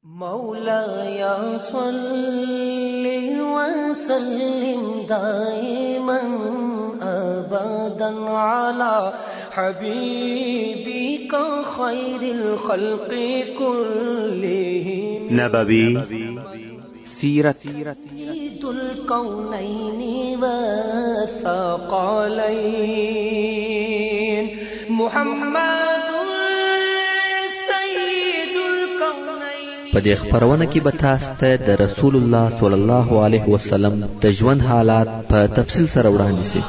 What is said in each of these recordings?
مولاي صل وسلم دائما ابدا على حبيبك خير الخلق كلهم. نبوي سیرت. سيد الكونين والثقلين محمد سيد الكونين. په دې خپرونه کې به تاسو ته د رسول الله صلی الله علیه وسلم د ژوند حالات په تفصیل سره وړاندې شي.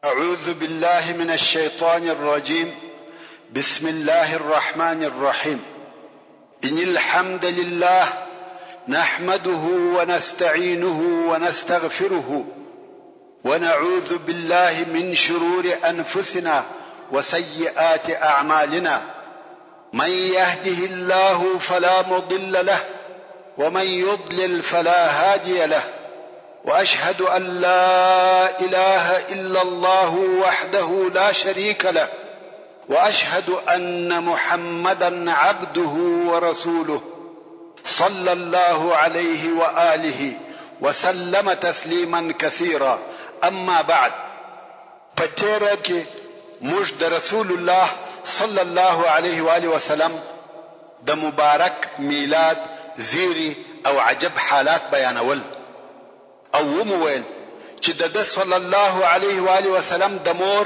أعوذ بالله من الشيطان الرجيم. بسم الله الرحمن الرحيم. إن الحمد لله نحمده ونستعينه ونستغفره ونعوذ بالله من شرور أنفسنا وسيئات أعمالنا. من يهده الله فلا مضل له ومن يضلل فلا هادي له، واشهد ان لا اله الا الله وحده لا شريك له، واشهد ان محمدا عبده ورسوله صلى الله عليه واله وسلم تسليما كثيرا. اما بعد، په تېره کې موږ د رسول الله صلی الله علیه و آله وسلم د مبارک میلاد زیري او عجب حالات بیانول او ومو ویل چې د ده صلی الله علیه و آله وسلم د مور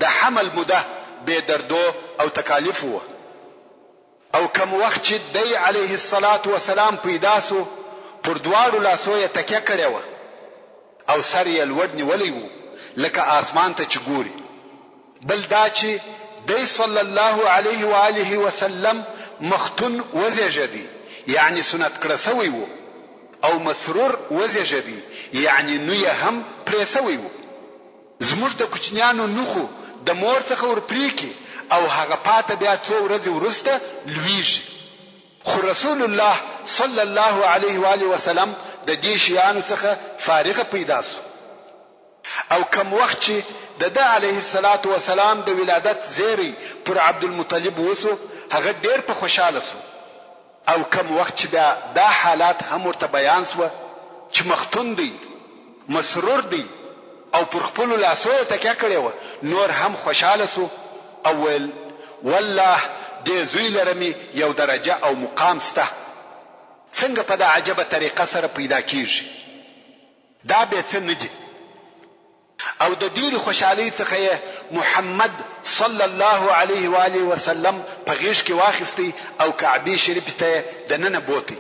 د حمل موده بې دردو او تکالیفو وه. او کوم وخت چې دی علیه الصلوة والسلام پیدا شو پر دواړو لاسو یې تکیه کړې وه او سر یې لوړ نیولی وو لکه آسمان ته چې ګوري. بل دا چې دی صلی الله علیه و آله وسلم مختون وزېږېدی یعنې سنت کړه شوی وو او مسرور وزېږېدی یعنې نو یې هم پرې شوی وو. زموږ د کوچنیانو نو خو د مور څخه ور پرې کړي او هغه پاته بیا څو ورځې وروسته لویږي خو رسول الله صلی الله علیه و آله وسلم د دې شیانو څخه فارغه پیدا شو او کوم وخت چې د ده علیه الصلوة والسلام د ولادت زیری پر عبدالمطلب وشو هغه ډیر په خوشحاله شو. او کوم وخت چې بیا دا حالات هم ورته بیان شوه چې مختون دی، مسرور دی او پر خپلو لاسو یې تکیه کړې وه، نور هم خوشحاله شو او ویل، والله دې زوی لره مې یو درجه او مقام شته، څنګه په دا عجبه طریقه سره پیدا کیږي؟ دا بې څه نه دي. او د ډېرې خوشحالۍ څخه یې محمد صلی الله علیه و آله وسلم په غېږ کې واخیستی او کعبې شریفې ته یې دننه بوتی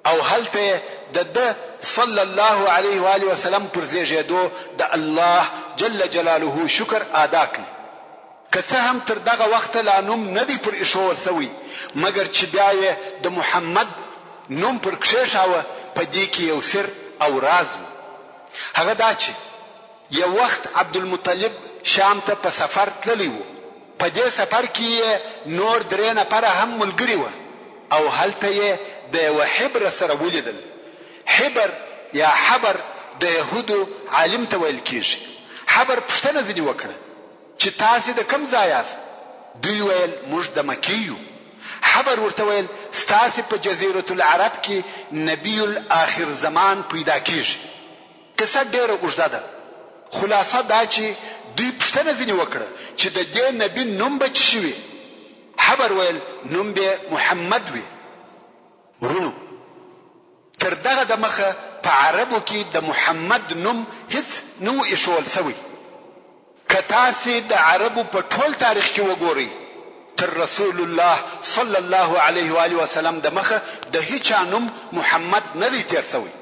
او هلته یې د ده صلی الله علیه و آله وسلم پر زېږېدو د الله جل جلاله شکر آدا کړ. که څه هم تر دغه وخته لا نوم نه دی پر ایښوول شوی، مګر چې بیا یې د محمد نوم پر کښېښاوه، په دې کې یو سر او راز و. هغه دا چې یو وخت عبدالمطلب شام ته په سفر تللی و، په دې سفر کې یې نور درې نفره هم ملګري وه او هلته یې د یوه حبر سره ولیدل. حبر یا حبر د یهودو عالم ته ویل کېږي. حبر پوښتنه ځینې وکړه چې تاسې د کوم ځای یاست؟ دوی ویل، موږ د مکې یو. حبر ورته ویل، ستاسې په جزیرة العرب کې نبی الاخر زمان پیدا کیږي. قصه ډیره اوږده ده، خلاصه دا چې دوی پوښتنه ځینې وکړه چې د دې نبي نوم به څه شي وي؟ حبر ویل، نوم به یې محمد وي. وروڼو! تر دغه د مخه په عربو کې د محمد نوم هیڅ نه وو ایښوول شوی. که تاسې د عربو په ټول تاریخ کې وګورئ تر رسول الله صلی الله علیه و آله وسلم د مخه د هیچا نوم محمد نه دی تیر شوی.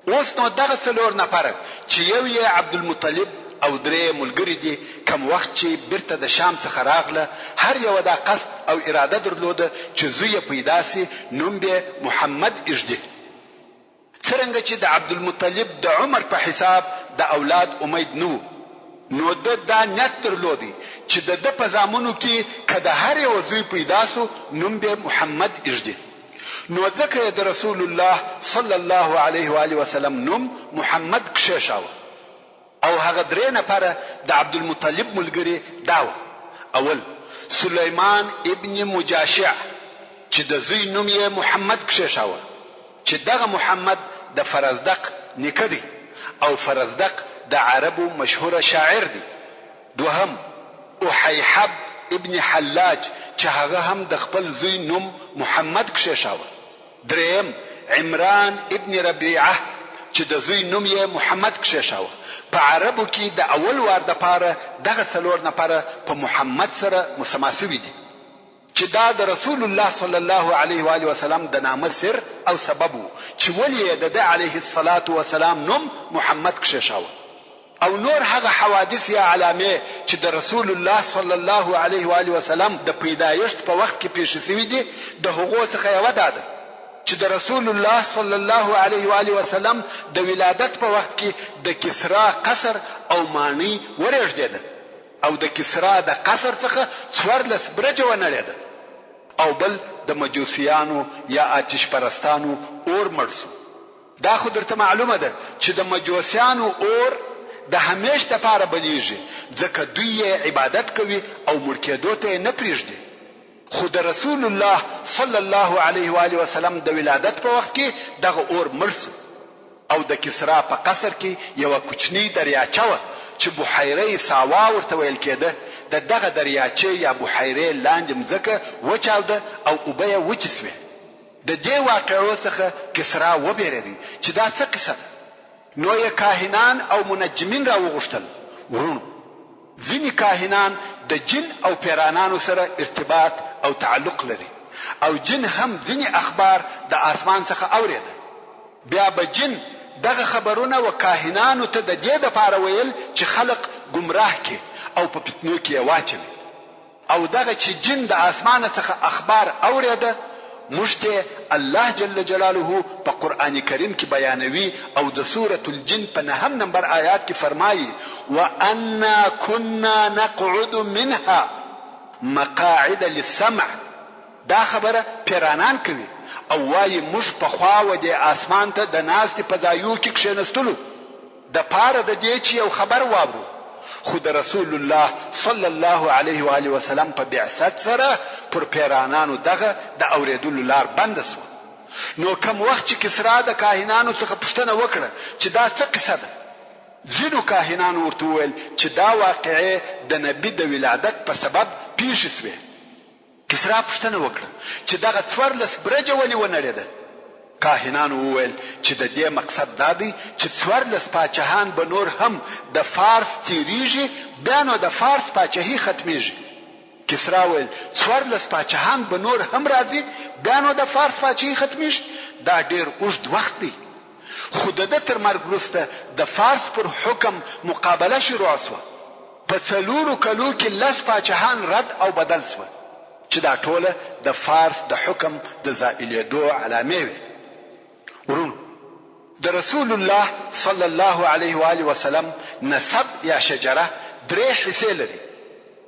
اوس نو دغه څلور نفره چې یو یې عبدالمطلب او درې یې ملګري دي کوم وخت چې بیرته د شام څخه راغله هر یوه دا قصد او اراده درلوده چې زوی یې پیدا شي نوم به محمد ایږدي. څرنګه چې د عبدالمطلب د عمر په حساب د اولاد امید نه وو نو ده دا نیت درلود چې د ده په زامنو کې که د هر یوه زوی پیدا شو نوم به محمد ایږدي. نو ځکه یې د رسول الله صلی الله علیه و آله وسلم نوم محمد کښېښاوه. او هغه درې نفره د عبدالمطلب ملګري دا وه، اول، سلیمان ابن مجاشع چې د زوی نوم یې محمد کښېښاوه چې دغه محمد د فرزدق نیکه دی او فرزدق د عربو مشهوره شاعر دی. دوهم، احیحب ابن حلاج چې هغه هم د خپل زوی نوم محمد کښېښاوه. درېیم، عمران ابن ربیعه چې د زوی نوم یې محمد کښېښاوه. په عربو کې د اول وار دپاره دغه څلور نفره په محمد سره مسما شوي دي. چې دا د رسول الله صلی الله علیه و آله وسلم د نامه سر او سبب وو چې ولې یې د ده علیه الصلوة والسلام نوم محمد کښېښاوه. او نور هغه حوادث یا علامې چې د رسول الله صلی الله علیه و آله وسلم د پیدایښت په وخت کې پېښې شوې دي د هغو څخه یوه دا ده چې د رسول الله صلی الله علیه و آله وسلم د ولادت په وخت کې د کسرا قصر او ماڼۍ ورېږدېده او د کسرا د قصر څخه 14 برجه ونړېده او بل د مجوسیانو یا آتش پرستانو اور مړ شو. دا خو درته معلومه ده چې د مجوسیانو اور د همیش دپاره بلیږي ځکه دوی یې عبادت کوي او مړ کیدو ته یې نه پریږدي خو د رسول الله صلی الله علیه و آله وسلم د ولادت په وخت کې دغه اور مړ شو او د کسرا په قصر کې یوه کوچنۍ دریاچه وه چې بحیره ساوا ورته ویل کېده، د دغه دریاچې یا بحیرې لاندې مځکه وچاوده او اوبه یې وچې شوې. د دې واقعو څخه کسرا وبېرېدی چې دا څه قصه ده؟ نو یې کاهنان او منجمین راوغوښتل. وروڼو! ځینې کاهنان د جن او پېرانانو سره ارتباط او تعلق لري او جن هم ځینې اخبار د آسمان څخه اورېده. بیا به جن دغه خبرونه و کاهنانو ته د دې لپاره ویل چې خلق ګمراه کړي او په فتنو کې یې واچوي. او دغه چې جن د آسمانه څخه اخبار اورېده موږ ته الله جل جلاله په قرآن کریم کې بیانوي او د سورة الجن په نهم نمبر آیات کې فرمایي، وأنا کنا نقعد منها مقاعد للسمع، دا خبره پیرانان کوي او وایي موږ پخوا و دې آسمان ته د ناستې په ځایو کې کښېنستلو. د پاره د دې چې یو خبر واورو، خو د رسول الله صلی الله علیه و آله وسلم په بعثت سره پر پیرانانو دغه د اورېدلو لار بنده شوه. نو کوم وخت چې کسرا د کاهنانو څخه پوښتنه وکړه چې دا څه قصه ده؟ ځینو کاهنانو ورته وویل چې دا واقعې د نبي د ولادت په سبب پېښې شوې. کسرا پوښتنه وکړه چې دغه 14 برجه ولې ونړېده؟ کاهنانو وویل چې د دې مقصد دا دی چې 14 پاچهان به نور هم د فارس تېرېږي، بیا نو د فارس پاچهي ختمېږي. کسرا ویل 14 پاچهان به نور هم راځي، بیا نو د فارس پاچهي ختمېږي؟ دا ډېر اوږد وخت دی. خو د ده تر مرګ وروسته د فارس پر حکم مقابله شروع شوه. په څلورو کلو کې لس پاچهان رد او بدل شول چې دا ټوله د فارس د حکم د زائلېدو علامې وې. وروڼو! د رسول الله صلی الله علیه و آله وسلم نسب یا شجره درې حصې لري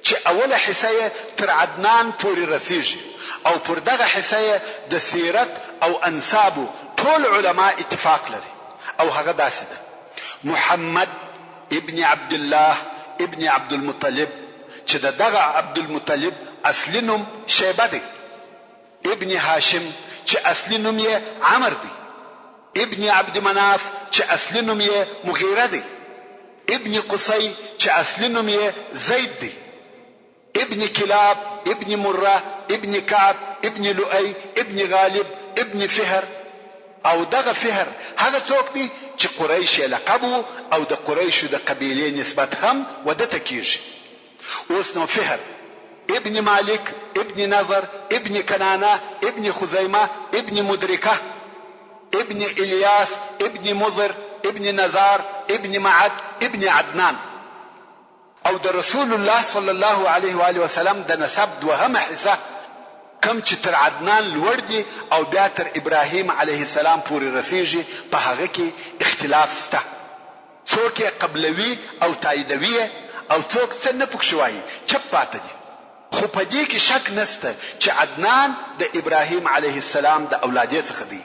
چې اوله حصه یې تر عدنان پورې رسېږي او پر دغه حصه یې د سیرت او انسابو ټول علما اتفاق لري او هغه داسې ده، محمد ابن عبدالله ابن عبدالمطلب چې د دغه عبدالمطلب اصلي نوم شیبه دی، ابن هاشم چې اصلي نوم یې عمر دی، ابن عبد مناف چې اصلي نوم یې مغیره دی، ابن قصی چې اصلي نوم یې زید دی. ابن کلاب، ابن مره، ابن کعب، ابن لؤی، ابن غالب، ابن فهر او دغه فهر هغه څوک دی چې قریش یې لقب وو او د قریشو د قبیلې نسبت هم و ده ته کیږي. اوس نو فهر، ابن مالک، ابن نضر، ابن کنانه، ابن خزیمه، ابن مدرکه، ابن الیاس، ابن مضر، ابن نزار، ابن معد، ابن عدنان. او د رسول الله صلی الله علیه و آله وسلم د نسب دوهمه حصه کوم چې تر عدنان لوړ دي او بیا تر ابراهیم علیه السلام پورې رسیږي په هغه کې اختلاف شته، څوک یې قبلوي او تاییدوي یې او څوک څه نه پکښې وايي، چپ پاته دي. خو په دې کې شک نشته چې عدنان د ابراهیم علیه السلام د اولادې څخه دی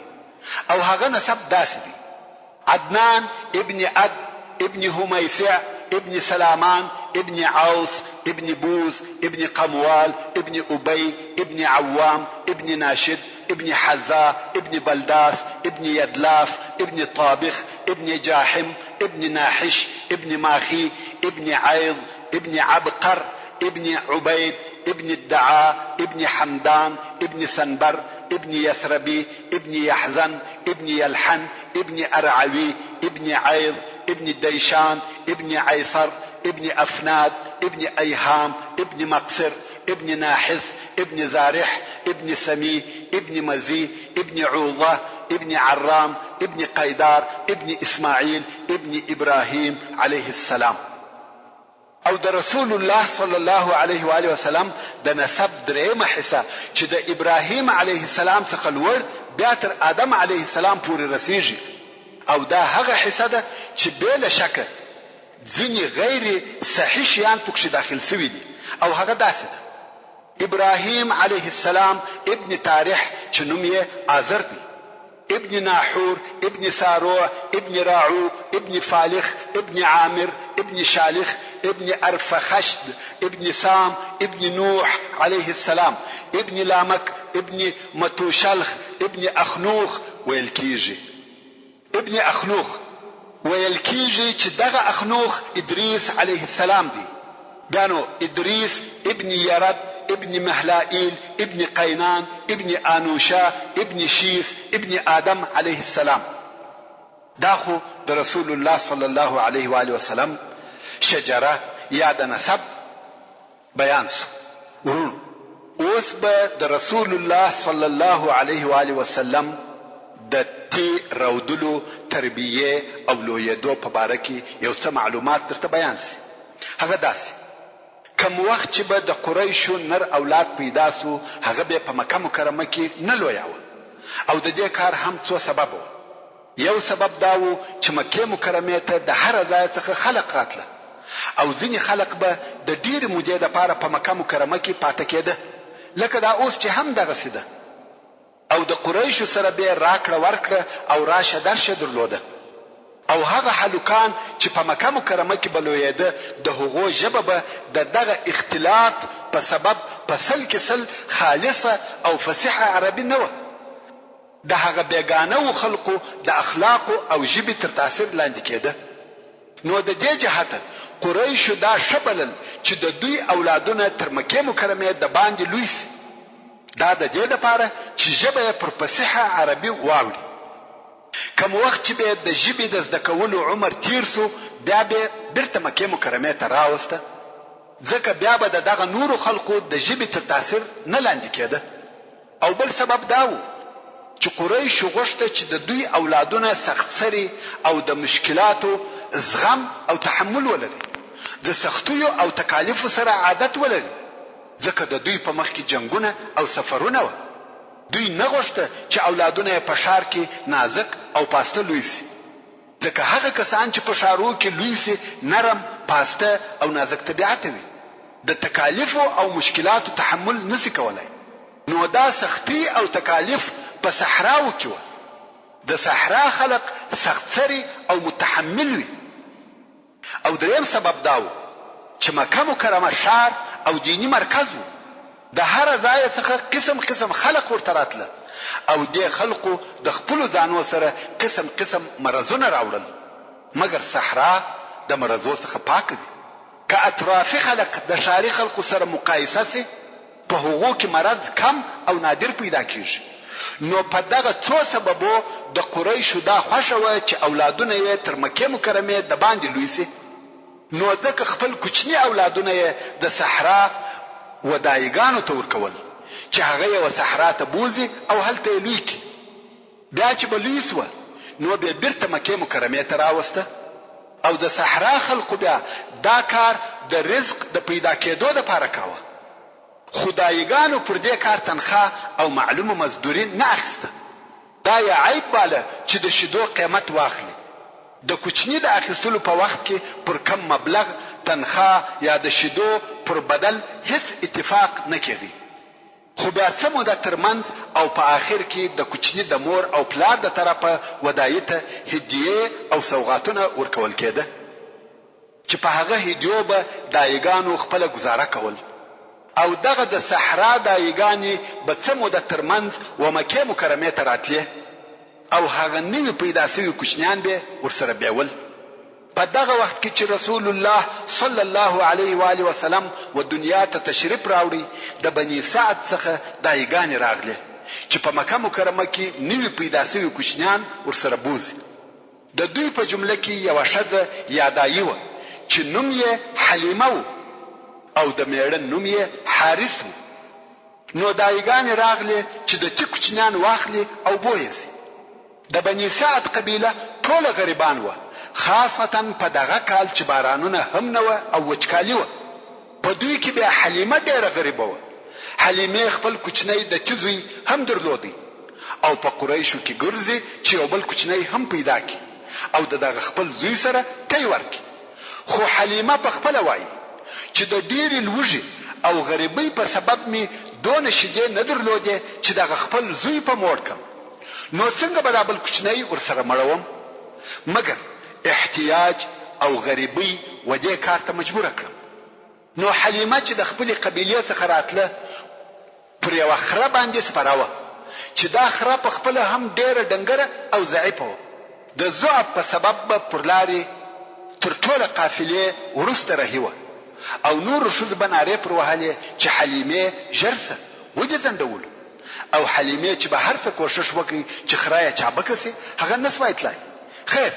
او هغه نسب داسې دی، عدنان ابن اد ابن هميسع ابن سلامان ابن عوص ابن بوز ابن قموال ابن ابي ابن عوام ابن ناشد ابن حذا ابن بلداس ابن يدلاف ابن طابخ ابن جاحم ابن ناحش ابن ماخي ابن عيض ابن عبقر ابن عبيد ابن الدعاء ابن حمدان ابن سنبر ابن يسربي ابن يحزن ابن يلحن ابن أرعوي ابن عيض ابن ديشان ابن عيصر ابن أفناد ابن أيهام ابن مقصر ابن ناحس ابن زارح ابن سمي ابن مزي ابن عوضة ابن عرام ابن قيدار ابن إسماعيل ابن إبراهيم عليه السلام. او د رسول الله صلی الله علیه و آله وسلم د نسب درېیمه حصه چې د ابراهیم علیه السلام څخه لوړ بیا تر آدم علیه السلام پورې رسیږي او دا هغه حصه ده چې بې له شکه ځینې غیر صحیح شیان پکښې داخل شوي دي او هغه داسې ده. ابراهیم علیه السلام ابن تارح چې نوم یې آزر دی. ابن ناحور ابن ساروع ابن راعو ابن فالخ ابن عامر ابن شالخ ابن ارفخشد ابن سام ابن نوح علیه السلام ابن لامک ابن متوشلخ ابن اخنوخ ویل کیږي ابن اخنوخ ویل کیږي چې دغه اخنوخ ادریس علیه السلام دی. بیا نو ادریس ابن یرد ابن مهلائیل ابن قینان ابن انوشه ابن شیس ابن آدم علیه السلام. دا خو د رسول الله صلی الله علیه و آله وسلم شجره یا د نسب بیان سو. وروڼو! اوس به د رسول الله صلی الله علیه و آله وسلم د تي رودلو، تربیې او لویېدو په باره کې یو څه معلومات درته بیان سي. هغه داسې، کوم وخت چې به د قریشو نر اولاد پیدا سو هغه به یې په مکه مکرمه کې نه لویاوه او د دې کار هم څو سببه وه. یو سبب دا وو چې مکې مکرمې ته د هره ځایه څخه خلق راتله او ځینې خلق به د ډېرې مودې لپاره په مکه مکرمه کې پاته کېده لکه دا اوس چې هم دغسې ده او د قریشو سره به یې راکړه ورکړه او راشه درشه درلوده او هغه هلکان چې په مکه مکرمه کې به لویېده د هغو ژبه به د دغه اختلاط په سبب په سل کې سل خالصه او فصیحه عربي نه وه. د هغه بېګانه وو خلقو د اخلاقو او ژبې تر تاثیر لاندې کېده. نو د دې جهته قریشو دا ښه بلل چې د دوی اولادونه تر مکې مکرمې د باندې لوی شي. دا د دې لپاره چې ژبه یې پر فصیحه عربي واوړي. کوم وخت چې به یې د ژبې د زده کولو عمر تېر شو بیا به یې بېرته مکې مکرمې ته راوسته، ځکه بیا به د دغه نورو خلقو د ژبې تر تاثیر نه لاندې کېده. او بل سبب دا وو چې قریشو غوښته چې د دوی اولادونه سخت سري او د مشکلاتو زغم او تحمل ولري، د سختیو او تکالیفو سره عادت ولري، ځکه د دوی په مخ کې جنګونه او سفرونه وه، دوی نه غوښته چې اولادونه یې په ښار کې نازک او پاسته لوی شي. ځکه هغه کسان چې په ښارو کې لوی شي نرم، پاسته او نازک طبیعته وي، د تکالیفو او مشکلاتو تحمل نه شي کولای. نو دا سختۍ او تکالیف په صحراوو کې وه. د صحرا خلق سخت سري او متحمل وي. او دریم سبب دا وو چې مکه مکرمه ښار او دیني مرکز وو، د هره ځایه څخه قسم قسم خلق ورته راتله او دې خلقو د خپلو ځانو سره قسم قسم مرضونه راوړل، مګر صحرا د مرضو څخه پاکه وي، که اطرافي خلق د ښاري خلقو سره مقایسه شي په هغو کې مرض کم او نادر پیدا کیږي، نو په دغه څو سببو د قریشو دا خوښه وه چې اولادونه یې تر مکې مکرمې دباندې لوی شي، نو ځکه خپل کوچني اولادونه یې د صحرا و دایګانو ته ورکول چې هغه یې و صحرا ته بوځي او هلته یې لوی کړي. بیا چې به لوی شوه نو به یې بیرته مکې مکرمې ته راوسته او د صحرا خلقو بیا دا کار د رزق د پیدا کېدو لپاره کاوه. خو دایګانو پر دې کار تنخوا او معلومه مزدوري نه اخیسته. دا یې عیب باله چې د شیدو قیمت واخلي. د کوچني د اخیستلو په وخت کې پر کوم مبلغ تنخوا یا د شیدو پر بدل هیڅ اتفاق نه کېدی. خو بیا څه موده تر منځ او په آخر کې د کوچني د مور او پلار د طرفه ودایي ته هدیې او سوغاتونه ورکول کېده چې په هغه هدیو به دایګانو خپله ګزاره کول او دغه د صحرا دایګانې به څه موده تر منځ و مکې مکرمې ته راتلې او هغه نوي پیدا شوي کوچنیان به ورسره بیول. په دغه وخت کې چې رسول الله صلی الله علیه و آله وسلم و دنیا ته تشریف راوړی د بني سعد څخه دایګانې راغلې چې په مکه مکرمه کې نوي پیدا شوي کوچنیان ورسره بوځي. د دوی په جمله کې یوه ښځه یا دایي وه چې نوم یې حلیمه وو او د میړه نوم یې حارث وو. نو دایګانې راغلې چې د تي کوچنیان واخلي او بویې سي. د بني سعد قبیله ټوله غریبان وه، خاصتاً په دغه کال چې بارانونه هم نه وه او وچکالي وه. په دوی کې بیا حلیمه ډېره غریبه وه. حلیمې خپل کوچنی د تي زوی هم درلودی او په قریشو کې ګرځي چې یو بل کوچنی هم پیدا کړي او د دغه خپل زوی سره تی ورکړي. خو حلیمه په خپله وايي چې د ډېرې لوږې او غریبۍ په سبب مې دونه شیدې نه درلودې چې دغه خپل زوی په موړ کړم نو څنګه به دا بل کوچنی ورسره مړوم مګر احتیاج او غریبۍ و دې کار ته مجبوره کړم. نو حلیمه چې د خپلې قبیلې څخه راتله پر یوه خره باندې سپره وه چې دا خره په خپله هم ډېره ډنګره او ضعیفه وه، د ضعف په سبب به پر لارې تر ټوله قافلې وروسته رهي وه او نورو ښځو به نارې پر وهلې چې حلیمې ژر شه ودې ځنډولو او حلیمې چې به هر څه کوښښ وکړ چې خره یې چابکه شي هغه نه شوای تلای خیر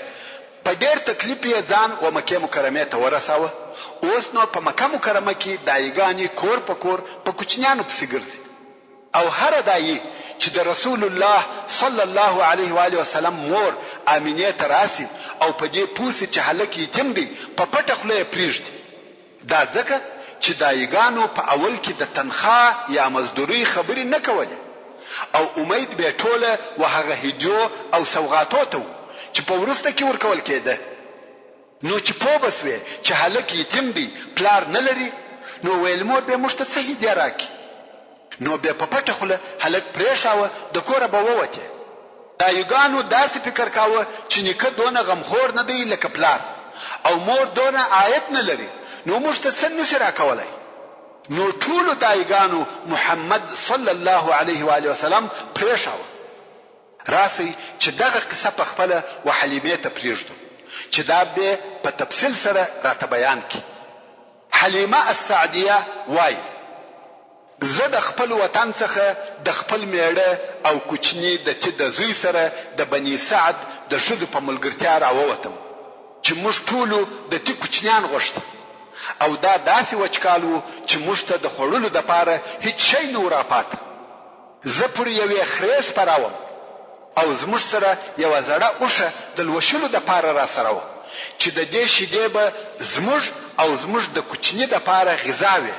په ډېر تکلیف یې ځان و مکې مکرمې ته ورساوه، اوس نو په مکه مکرمه کې دایګانې کور په کور په کوچنیانو پسې ګرځي او هره دایي چې د رسول الله صلی الله علیه و آله وسلم مور آمینې ته راشي او په دې پوه شي چې هلک یتیم دی په پټه خوله یې پرېږدي. دا ځکه چې دایګانو په اول کې د تنخوا یا مزدورۍ خبرې نه کولې او امید بې ټوله و هغه هدیو او سوغاتو ته وو چې په وروسته کې ورکول کېده. نو چې پوه به شوې چې هلک یتیم دی پلار نه لري نو ویل مور بې موږ ته څه هدیه راکړي. نو بې په پټه خوله هلک پرېښاوه د کوره به ووتې. دایوګانو داسې فکر کاوه چې نیکه دونه غمخور نه دی لکه پلار او مور دونه عاید نه لري نو موږ ته څه نشي راکولای. نو ټولو دایګانو محمد صلی الله علیه و آله وسلم پرېښاوه. راسئ چې دغه قصه په خپله و حلیمې ته پرېږدو چې دا بې په تفصیل سره راته بیان کړي. حلیمه السعدیه وايي، زه د خپل وطن څخه د خپل مېړه او کوچني د تي د زوی سره د بني سعد د ښځو په ملګرتیا راووتم چې موږ ټولو د تي کوچنیان غوښته او دا داسې وچکال وو چې موږ ته د خوړلو دپاره هیڅ شی نه وو راپاته. زه پر یوې خرې سپره وم او زموږ سره یوه زړه اوښه د لوشلو دپاره راسره وه چې د دې شیدې به زموږ او زموږ د کوچني دپاره غذا وې.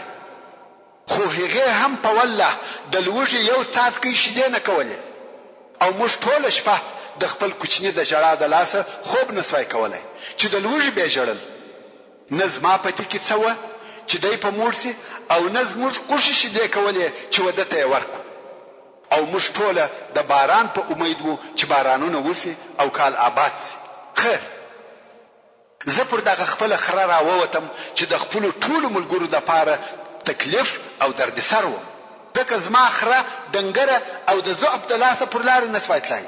خو هغې هم په والله د لوږې یو څاڅکی شیدې نه کولې او موږ ټوله شپه د خپل کوچني د ژړا د لاسه خوب نه شوای کولای چې د لوږې بې ژړل. نه زما په تي کې څه وه چې دی په موړ شي او نه زموږ اوښې شیدې کولې چې وده ته یې ورکړو او موږ ټوله د باران په امید وو چې بارانونه وشي او کال آباد شي. خیر! زه پر دغه خپله خره راووتم چې د خپلو ټولو ملګرو لپاره تکلیف او دردسر وم، ځکه زما خره ډنګره او د ضعف د لاسه پر لارې نه شوای تلای.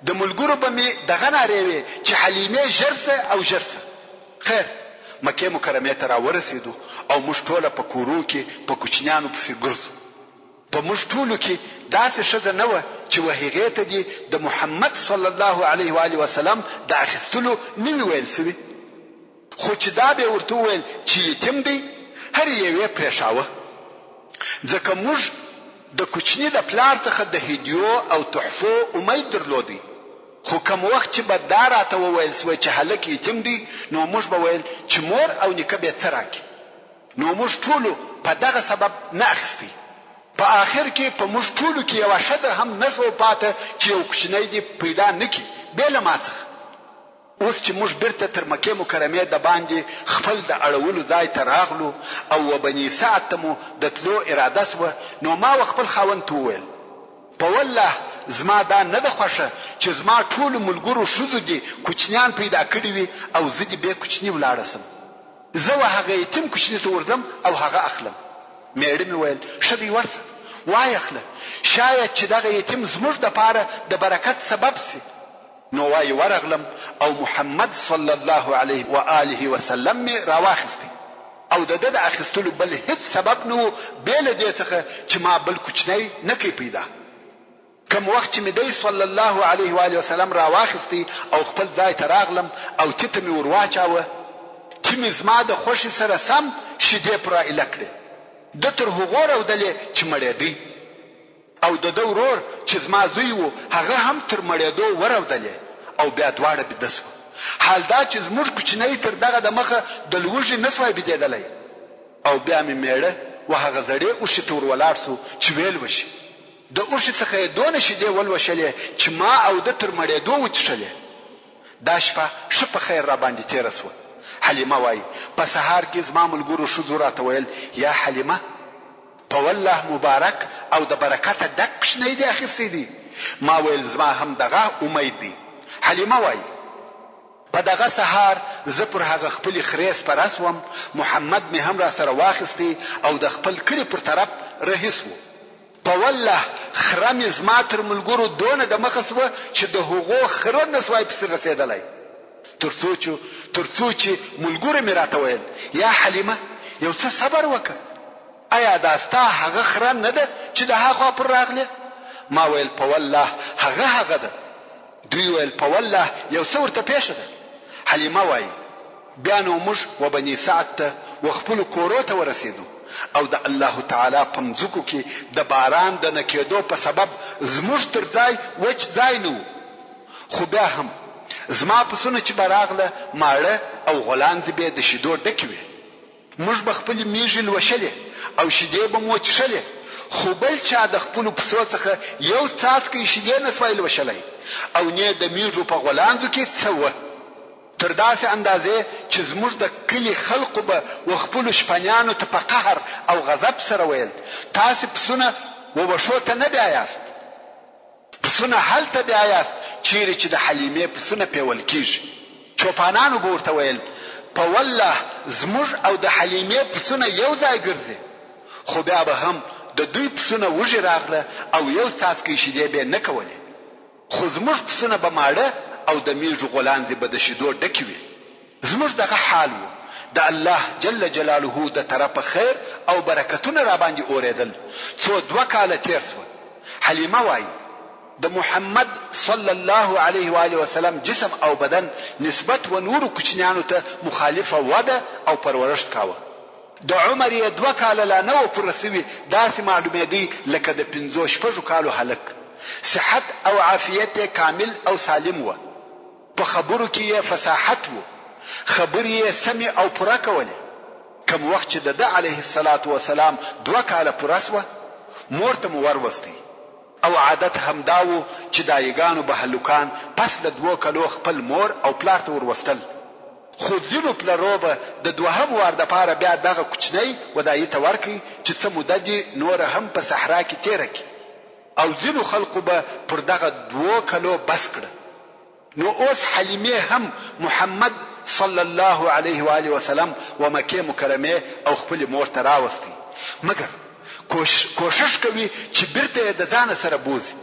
د ملګرو به مې دغه نارې وې چې حلیمې ژر شه او ژر شه. خیر! مکې مکرمې ته راورسېدو او موږ ټوله په کورو کې په کوچنیانو پسې ګرځو. په موږ ټولو کې داسې ښځه نه وه چې و هغې ته دې د محمد صلی الله علیه و آله وسلم د اخیستلو نه وي ویل شوي. خو چې دا بې ورته وویل چې یتیم دی، هرې یوې پرېښاوه. ځکه موږ د کوچني د پلار څخه د هدیو او تحفو امید درلودی. خو کوم وخت چې به دا راته وویل شوه چې هلک یتیم دی، نو موږ به ویل چې مور او نیکه بې څه راکړي. نو موږ ټولو په دغه سبب نه اخیستی. په آخر کې په موږ ټولو کې یوه ښځه هم نه شوه پاته چې یو کوچنی دې پیدا نه کړي بې له ما څخه. اوس چې موږ بیرته تر مکې مکرمې دباندې خپل د اړولو ځای ته راغلو او و بني سعد ته مو د تلو اراده شوه نو ما و خپل خاوند ته وویل، په والله زما دا نه ده خوښه چې زما ټولو ملګرو ښځو دې کوچنیان پیدا کړي وي او زه دې بې کوچني ولاړه شم. زه و هغه یتیم کوچني ته ورځم او هغه اخلم. مېړه مې ویل، ښه دی ورشه وایې اخله، شاید چې دغه یتیم زموږ دپاره د برکت سبب شي. نو وايي ورغلم او محمد صلی الله علیه و آله وسلم مې راواخیستی او د ده د اخیستلو بل هیڅ سبب نه وو بې له دې څخه چې ما بل کوچنی نه کړ پیدا. کوم وخت چې مې دی صلی الله علیه و آله وسلم راواخیستی او خپل ځای ته راغلم او تي ته مې ورواچاوه، تي مې زما د خوښې سره سم شیدې پر را ایله کړې. ده تر هغو رودلې چې مړېدی. او د ده ورور چې زما زوی و هغه هم تر مړېدو ورودلې او بیا دواړه بیده شوه. حال دا چې زموږ کوچنی تر دغه د مخه د لوږې نه شوای بیدېدلی. او بیا مې مېړه و هغه زړې اوښې ته ور ولاړ شو چې ویې لوشي. د اوښې څخه یې دونه شیدې ولوشلې چې ما او ده تر مړېدو وڅښلې. دا شپه ښه په خیر راباندې تېره شوه. حلیمه وايي، په سهار کې زما ملګرو ښځو راته ویل، یا حلیمه! په والله مبارک او د برکته ډک کوچنی دې اخیستی دی، ما ویل زما هم دغه امید دی. حلیمه وایي، په دغه سهار زه پر هغه خپلې خرې سپره شوم، محمد مې هم راسره واخیستی او د خپل کلي پر طرف رهي شوو. په والله خره مې زما تر ملګرو دونه د مخه شوه چې د هغو خره نه شوای پسې رسېدلی. تر څو چې تر څو چې ملګرو مې راته ویل، یا حلیمه یو څه صبر وکړه، ایا دا ستا هغه خره نه ده چې د هاخوا پر راغلې؟ ما ویل په والله هغه هغه ده. دوی ویل په والله یو څه ورته پېښه ده. حلیمه وایي، بیا نو موږ و بني سعد ته و خپلو کورو ته ورسېدو او د الله تعالی په مځکو کې د باران د نه کېدو په سبب زموږ تر ځای وچ ځای نه وو. خو بیا هم زما پسونه چې به راغله ماړه او غولانځې به یې د شیدو ډکې وې. موږ به خپلې مېږې لوشلې او شیدې به مو چښلې، خو بل چا د خپلو پسو څخه یو څاڅکی شیدې نه شوای لوشلی او نۀ د مېږو په غولانځو کې څه وه. تر داسې اندازې چې زموږ د کلي خلقو به و خپلو شپنیانو ته په قهر او غضب سره ویل، تاسې پسونه و وښو ته نه بیایاست. پسونه هلته بیایاست چیرې چې د حلیمې پسونه پیول کیږي. چوپانانو به ورته ویل، په والله زموږ او د حلیمې پسونه یو ځای ګرځي. خو بیا به هم د دوی پسونه وږي راغله او یو څاڅکی شیدې بې نه کولې. خو زموږ پسونه به ماړه او د میږو غولانځې به د شیدو ډکې وې. زموږ دغه حال وو، د الله جل جلاله د طرفه خیر او برکتونه راباندې اورېدل، څو دوه کاله تېر شوه. حلیمه وايي، د محمد صلی الله علیه و آله وسلم جسم او بدن نسبت و نورو کوچنیانو ته مخالفه وده او پرورښت کاوه. د عمر یې دوه کاله لا نه وه پوره شوي، داسې معلومېدی لکه د پنځو شپږو کالو هلک. صحت او عافیت یې کامل او سالم وه. په خبرو کې یې فصاحت وو، خبرې یې سمې او پوره کولې. کوم وخت چې د ده علیه الصلوة والسلام دوه کاله پوره شوه، مور ته مو وروستی او عادت همدا وو چې دایګانو به هلکان پس له دوو کلو خپل مور او پلار ته وروستل، خو ځینو پلرو به د دوهم وار دپاره بیا دغه کوچنی ودایي ته ورکړ چې څه موده دې نوره هم په صحرا کې تېره کړي. او ځینو خلقو به پر دغه دوو کلو بس کړه. نو اوس حلیمې هم محمد صلی الله علیه و آله وسلم و مکې مکرمې او خپلې مور ته راوستی، مګر کوښښ کوي چې بیرته یې د ځانه سره بوځي،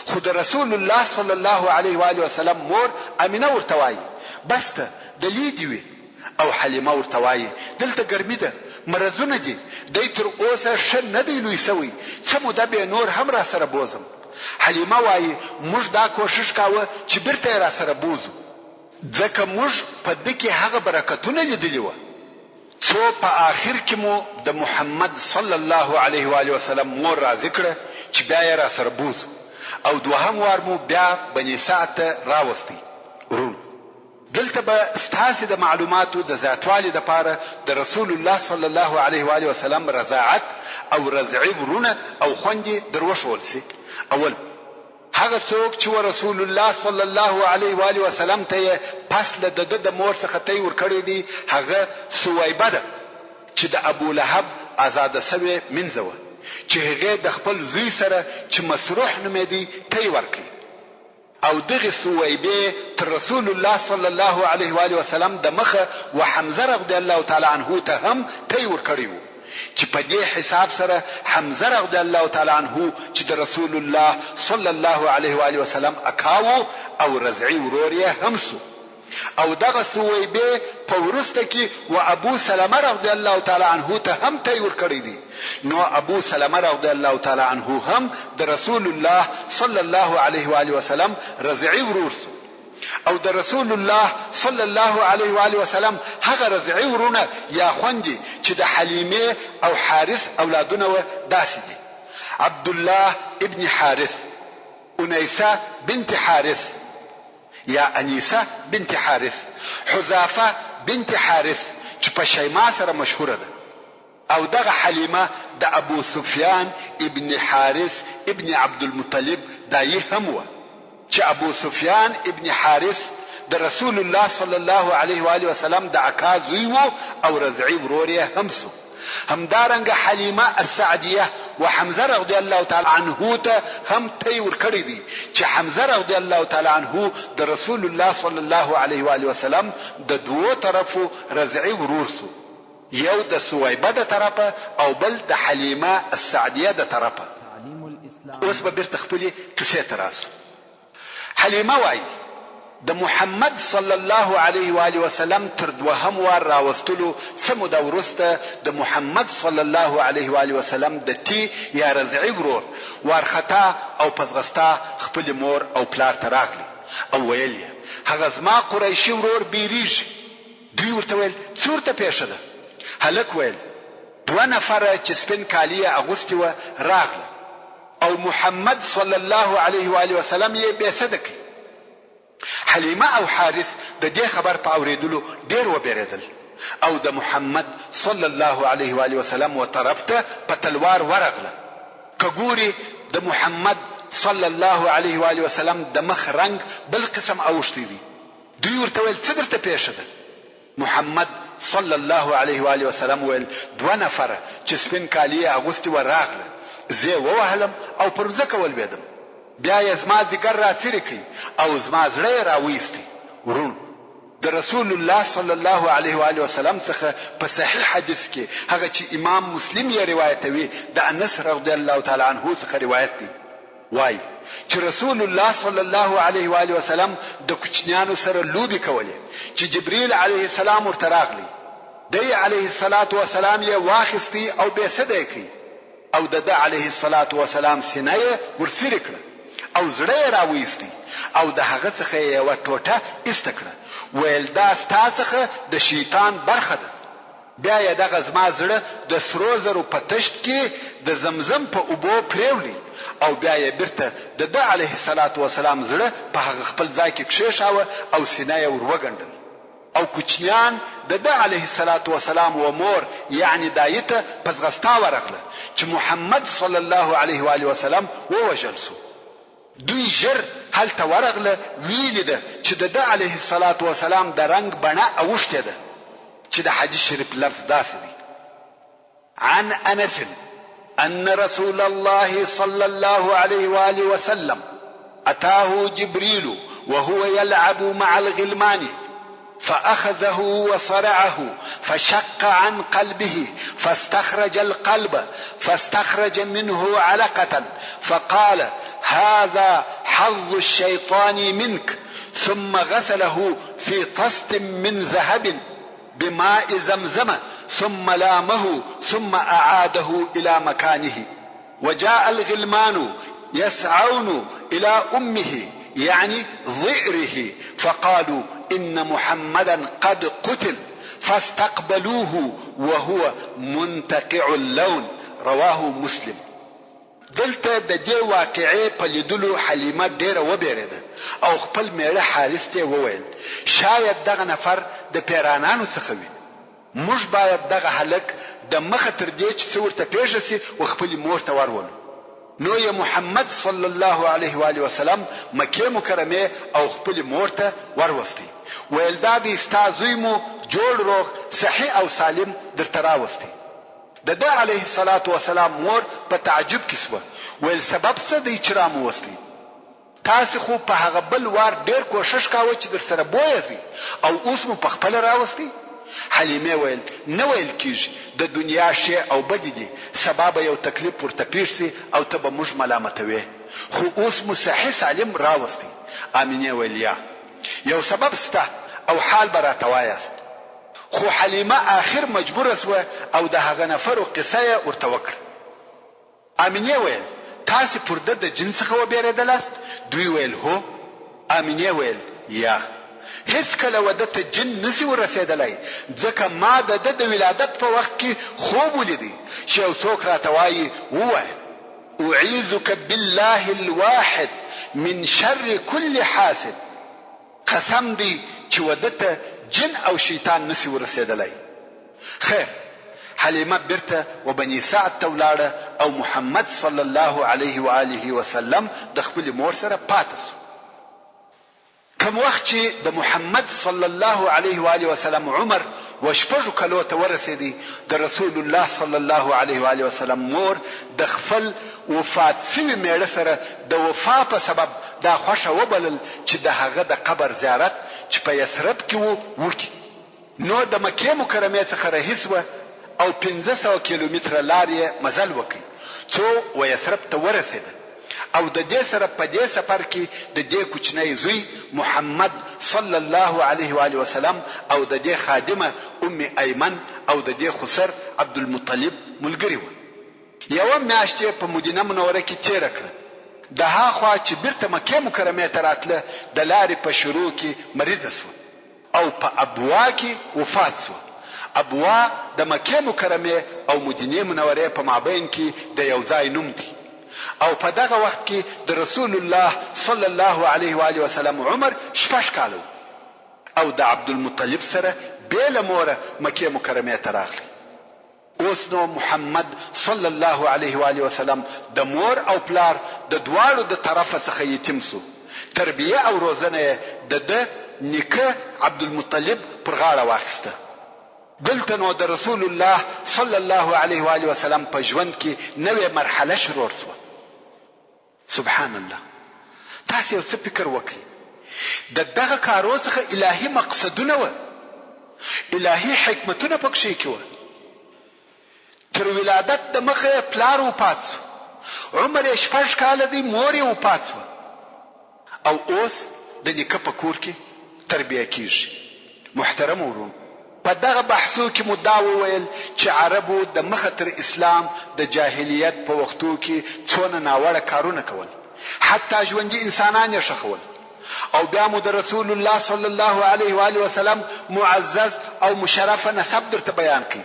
خو د رسول الله صلی الله علیه و آله وسلم مور امینه ورته وایي، بس ته د لې دې وي. او حلیمه ورته وايي، دلته ګرمي ده، مرضونه دي، دی تر اوسه ښه نه دی لوی شوی، څه موده بې نور هم راسره بوځم. حلیمه وايي، موږ دا کوښښ کاوه چې بیرته یې راسره بوځو، ځکه موږ په ده کې هغه برکتونه لیدلي وه، څو په آخر کې مو د محمد صلی الله علیه وآله وسلم مور راضي کړه چې بیا یې راسره بوځو او دوهم وار مو بیا بني سعد ته راوستی. وروڼو! دلته به ستاسې د معلوماتو د زیاتوالي لپاره د رسول الله صلی الله علیه و آله وسلم رضاعت او رضعي وروڼه او خوندې در وښوول شي. اول، هغه څوک چې و رسول الله صلی الله علیه و آله وسلم ته یې پس له دده د مور څخه تی ورکړی دی هغه ثویبه ده چې د ابولهب آزاده شوې مینځه وه چې هغې د خپل زوی سره چې مسروح نومېدی تی ورکړ. او دغې ثویبې تر رسول الله صلی الله علیه و آله وسلم د مخه و حمزه رضی الله تعالی عنه ته هم تی ورکړی وو چې په دې حساب سره حمزه رضی الله تعالی عنه چې د رسول الله صلی الله علیه و آله وسلم اکا وو او رضعي ورور یې هم سو. او دغه ثویبې په وروسته کې و ابو سلمه رضی الله تعالی عنه ته هم تی ورکړی دی نو ابو سلمه رضی الله تعالی عنه هم د رسول الله صلی الله علیه و آله وسلم رضعي ورور سو او د رسول الله صلی الله علیه و آله وسلم هغه رضعي ورونه یا خوندې چې د حلیمې او حارث اولادونه وه داسې دي، عبدالله ابن حارث، انیسه بنت حارث، یا انیسه بنت حارث، حذافه بنت حارث چې په شیما سره مشهوره ده او دغه حلیمه د ابو سفیان ابن حارث ابن عبدالمطلب دایي هم وه چې ابو سفیان ابن حارث د رسول الله صلی الله علیه و آله وسلم د اکا زوی وو او رضعي ورور یې هم سو. همدارنګه حلیمه السعدیه و حمزه رضی الله تعالی عنه ته هم تی ورکړی دی چې حمزه رضی الله تعالی عنه د رسول الله صلی الله علیه و آله وسلم د دوو طرفو رضعي ورور سو یو د ثویبه د طرفه او بل د حلیمه السعدیه د طرفه. اوس به بیرته خپلې قصې ته راسو. حلیمه وايي، د محمد صلی الله علیه و آله وسلم تر دوهم وار راوستلو څه موده وروسته د محمد صلی الله علیه و آله وسلم د تي یا رضعي ورور وارخطا او په ځغستا خپلې مور او پلار ته راغلی او ویل یې، هغه زما قریشي ورور بیریږي. دوی ورته ویل، څه ورته پېښه ده؟ هلک ویل، دوه نفره چې سپین کالي یې اغوستي وه راغله. او محمد صلی الله علیه و آله وسلم یې بې سده کړ. حلیمه او حارث د دې خبر په اورېدلو ډېر وبېرېدل او د محمد صلی الله علیه و آله وسلم و طرف ته په تلوار ورغله، که ګوري د محمد صلی الله علیه و آله وسلم د مخ رنګ بل قسم اوښتی دی. دوی ورته ویل، څه درته پېښه ده؟ محمد صلی الله علیه و آله وسلم وویل، دوه نفره چې سپین کالي یې اغوستي وه راغله، زه یې ووهلم او پر مځکه ولوېدم، بیا یې زما ځیګر را څیرې کړ او زما زړه یې را وایستی. وروڼو! د رسول الله صلی الله علیه و آله وسلم څخه په صحیح حدیث کې هغه چې امام مسلم یې روایتوي د انس رضی الله تعالی عنه څخه روایت دی، وايي چې رسول الله صلی الله علیه و آله وسلم د کوچنیانو سره لوبې کولې چې جبریل علیه السلام ورته راغلی، دی علیه الصلوة والسلام یې واخیستی او بې سده یې کړ او د ده علیه الصلوة والسلام سینه یې ورڅیرې کړه او زړه یې راوایستی او د هغه څخه یې یوه ټوټه ایسته کړه، ویل دا ستا څخه د شیطان برخه ده. بیا یې دغه زما زړه د سرو زرو په تشت کې د زمزم په اوبو پرېولی او بیا یې بیرته د ده علیه الصلوة والسلام زړه په هغه خپل ځای کې کښېښاوه او سینه یې ور وګنډل او کوچنیان د ده علیه الصلوة والسلام و مور یعنې دایي ته په ځغستا ورغله چې محمد صلی الله علیه وآله وسلم ووژل شو. دوی ژر هلته ورغله ویې لیده چې د ده علیه الصلوة والسلام د رنګ بڼه اوښتې ده چې د حدیث شریف لفظ داسې دی، عن انس ان رسول الله صلی الله علیه وآله وسلم اتاه جبريل وهو يلعب مع الغلمان فأخذه وصرعه فشق عن قلبه فاستخرج القلب فاستخرج منه علقة فقال هذا حظ الشيطان منك ثم غسله في طست من ذهب بماء زمزم ثم لامه ثم أعاده إلى مكانه وجاء الغلمان يسعون إلى أمه يعني ظئره فقالوا إن محمدا قد قتل فاستقبلوه وهو منتقع اللون رواه مسلم. دلته د دې واقعې په لیدلو حلیمه ډېره وبېرېده او خپل مېړه حارث ته یې وویل، شاید دغه نفر د پېرانانو څخه وي. موږ باید دغه هلک د مخه تر دې چې څه ورته پېښه شي و خپلې مور ته ورولو. نو یې محمد صلی الله علیه و آله وسلم مکې مکرمې او خپلې مور ته وروستی، ویل دا دی ستا زوی مو جوړ روغ صحیح او سالم درته راوستی. د ده علیه الصلوة والسلام مور په تعجب کې شوه، ویل سبب څه دی چې رامو وستی؟ تاسې خو په هغه بل وار ډېر کوښښ کاوه چې درسره بویه ځئ او اوس مو په خپله راوستی؟ حلیمې ویل، نه ویل کېږي، د دنیا ښې او بدې دي، سبا به یو تکلیف ورته پېښ شي او ته به موږ ملامتوې، خو اوس مو صحیح سالم راوستی. آمینې ویل، یا! یو سبب شته او حال به راته وایاست. خو حلیمه آخر مجبوره شوه او د هغه نفرو قصه یې ورته وکړه. آمینې ویل، تاسې پر ده د جن څخه وبېرېدلاست؟ دوی ویل، هو. آمینې ویل، یا. هېڅکله و ده ته جن نه شي ور رسېدلای، ځکه ما د ده د ولادت په وخت کې خوب ولیدی چې یو څوک راته وایي، ووایه، اعیذک بالله الواحد من شر کل حاسد. قسم دی چې و ده ته جن او شیطان نه شي ورسېدلای. خیر، حلیمه بیرته و بني سعد ته ولاړه او محمد صلی الله علیه و آله وسلم د خپلې مور سره پاته شو. کوم وخت چې د محمد صلی الله علیه و آله وسلم عمر و شپږو کلو ته ورسېدی، د رسول الله صلی الله علیه و آله وسلم مور د خفل وفات شوي مېړه سره د وفا په سبب دا خوښه وبلل چې د هغه د قبر زیارت چې په یثرب کې وو وکړي. نو د مکې مکرمې څخه رهي شوه او 500 کیلومتره لار یې مزل وکړ څو و یثرب ته ورسېده او د دې سره په دې سفر کې د دې کوچنی زوی محمد صلی الله علیه و آله وسلم او د دې خادمه ام ایمن او د دې خسر عبدالمطلب ملګري وه. یوه میاشت یې په مدینه منوره کې تېره کړه. د ها خوا چې بیرته مکې مکرمې ته راتله د لارې په شروع کې مریضه شوه او په ابوا کې وفات شوه. ابوا د مکې مکرمې او مدینې منورې په مابین کې د یو ځای نوم دی او په دغه وخت کې د رسول الله صلی الله علیه و آله وسلم عمر شپږ کاله وو او د عبدالمطلب سره بې له موره مکې مکرمې ته راغلی. اوس نو محمد صلی الله علیه و آله وسلم د مور او پلار د دواړو د طرفه څخه یتیم شو، تربیه او روزنه یې د ده نیکه عبدالمطلب پر غاړه واخیسته. دلته نو د رسول الله صلی الله علیه و آله وسلم په ژوند کې نوې مرحله شروع شوه. سبحان الله تاسو یو څه فکر وکړئ د دغه کارو څخه الهي مقصدونه وه الهي حکمتونه پکښې کې وه تر ولادت د مخه پلار وفات شو عمر یې شپږ کاله دی مور یې وفات شوه او اوس د نیکه په کور کې تربیه کیږي. محترمو وروڼو! په دغه بحثو کې مو دا وویل چې عربو د مخه تر اسلام د جاهلیت په وختو کې څونه ناوړه کارونه کول، حتی ژوندي انسانان یې ښخول او بیا مو د رسول الله صلی الله علیه و آله وسلم معزز او مشرف نسب درته بیان کړ.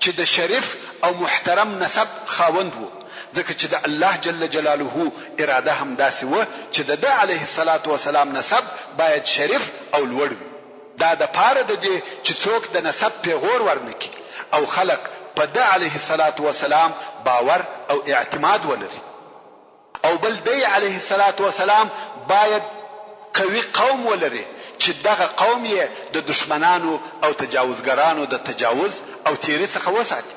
چې د شریف او محترم نسب خاوند وو، ځکه چې د الله جل جلاله اراده همداسې وه چې د ده علیه الصلوة والسلام نسب باید شریف او لوړ وي، دا د پاره د دې چې څوک د نسب پېغور ورنه کړي او خلق په ده علیه الصلوة والسلام باور او اعتماد ولري. او بل دی علیه الصلوة والسلام باید قوي قوم ولري چې دغه قوم یې د دښمنانو او تجاوزګرانو د تجاوز او تیري څخه وساتي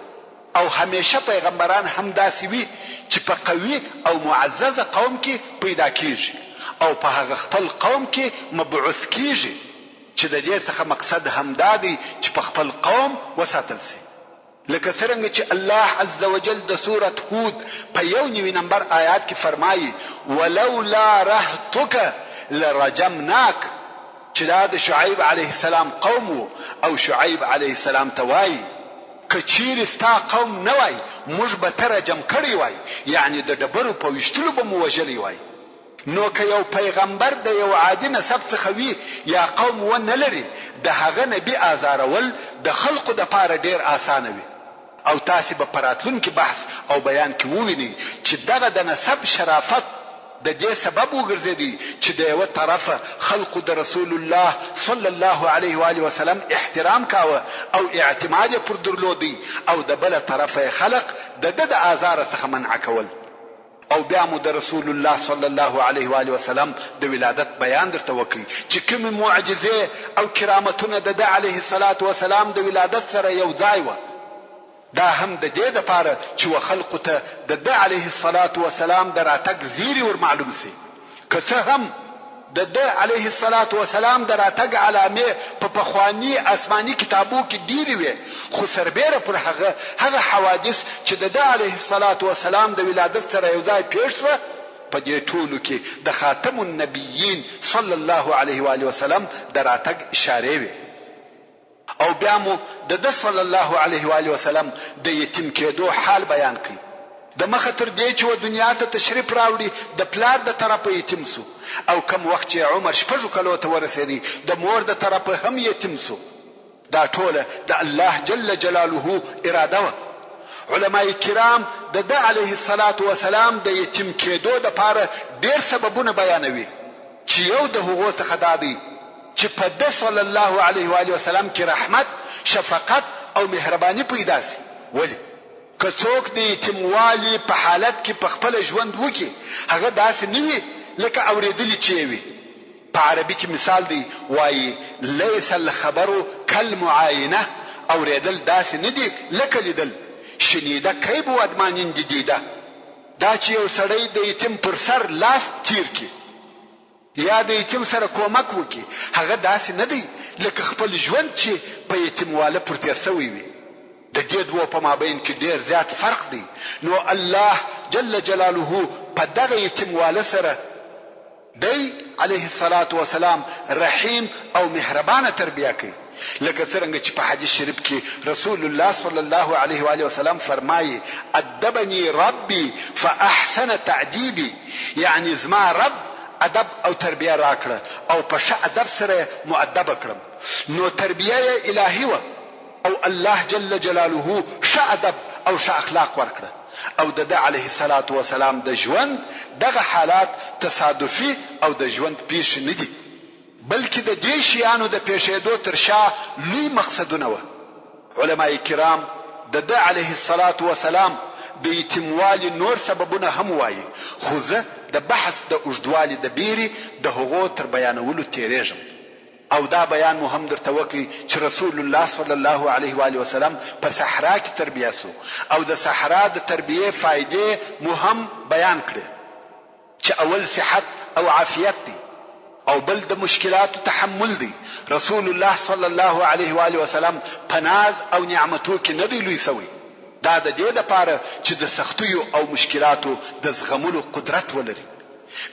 او همیشه پیغمبران هم داسې وي چې په قوي او معززه قوم کې پیدا کیږي او په هغه خپل قوم کې مبعوث کیږي چې د دې څخه مقصد همدا دی چې په خپل قوم وساتل شي. لکه څرنګه چې الله عزوجل د سورة هود په 91 نمبر آیات کې فرمایي، ولولا رهطک لرجمناک، چې دا د شعیب علیه السلام قوم وو او شعیب علیه السلام ته وایي، که چیرې ستا قوم نه وای موږ به ته رجم کړی وای، یعنې د ډبرو په ویشتلو به مو وژلی وای. نو که یو پیغمبر د یو عادي نسب څخه وي یا قوم و نه لري د هغه نبي آزارول د خلقو د پاره ډیر آسانه وي او تاسې به په راتلونکي بحث او بیان کې ووینئ چې دغه د نسب شرافت د دې سبب وګرځیدی چې د یوه طرفه خلقو د رسول الله صلی الله علیه و آله وسلم احترام کاوه او اعتماد یې پر درلودی او د بله طرفه یې خلق د ده د آزاره څخه منع کول. او بیا مو د رسول الله صلی الله علیه و آله وسلم د ولادت بیان درته وکړ چې کومې معجزې او کرامتونه د ده علیه الصلوة والسلام د ولادت سره یو ځای وه دا هم د دې لپاره چې و خلقو ته د ده علیه الصلوة والسلام د راتګ زیري ور معلوم شي که څه هم د ده علیه الصلوة والسلام د راتګ علامې په پخواني آسماني کتابو کې ډېرې وې، خو سربېره پر هغه، هغه حوادث چې د ده علیه الصلوة والسلام د ولادت سره یو ځای پېښ شوه، په دې ټولو کې د خاتم النبیین صلی الله علیه وآله وسلم د راتګ اشارې وې. او بیا مو د ده صلی الله علیه و آله وسلم د یتیم کېدو حال بیان کړ، د مخه تر دې چې و دنیا ته تشریف راوړي د پلار د طرفه یتیم شو او کوم وخت چې یې عمر شپږو کلو ته ورسېدی د مور د طرفه هم یتیم شو، دا ټوله د الله جل جلاله اراده وه. علماء کرام د ده علیه الصلوة والسلام د یتیم کېدو لپاره ډېر سببونه بیانوي چې یو د هغو څخه دا دی، چې په ده صلی الله علیه و آله وسلم کې رحمت، شفقت او مهرباني پیدا شي، ولې؟ که څوک د یتیموالي په حالت کې په خپله ژوند وکړي، هغه داسې نه وي لکه اورېدلي چې یې وي. په عربي کې مثال دی، وايي، لیس الخبر کالمعاینة، اورېدل داسې نه دي لکه لیدل، شنیده کی بود مانند دیده، دا چې یو سړی د یتیم پر سر لاس تېر کړي، یا د یتیم سره کومک وکړي هغه داسې نه دی لکه خپل ژوند چې په یتیمواله پر تیر شوی وي د دې دوو په مابین کې ډیر زیات فرق دی نو الله جل جلاله په دغه یتیمواله سره دی علیه الصلاة والسلام رحیم او مهربانه تربیه کوي لکه څرنګه چې په حدیث شریف کې رسول الله صلی الله علیه و آله وسلم فرمایي ادبني ربي فاحسن تادیبي یعنی زما رب ادب او تربیه راکړه او په ښه ادب سره مؤدب کړم نو تربیه یې الهي وه او الله جل جلاله ښه ادب او ښه اخلاق ورکړه او د ده علیه الصلاة والسلام د ژوند دغه حالات تصادفي او د ژوند پیښې نه دي. بلکې د دې شیانو د پېښېدو تر شا لوی مقصدونه وه. علماء کرام د ده علیه الصلوة والسلام د یتیموالي نور سببونه هم وايي، خو زه د بحث د اوږدوالي د بېرې د هغو تر بیانولو تېرېږم. او دا بیان مو هم درته وکړ چې رسول الله صلی الله علیه وآله وسلم په صحرا کې تربیه شو او د صحرا د تربیې فایدې مو هم بیان کړې. چې اول صحت او عافیت دی او بل د مشکلاتو تحمل دی، رسول الله صلی الله علیه و آله وسلم په ناز او نعمتو کې نه دی لوی شوی، دا د دې لپاره چې د سختیو او مشکلاتو د زغملو قدرت ولري.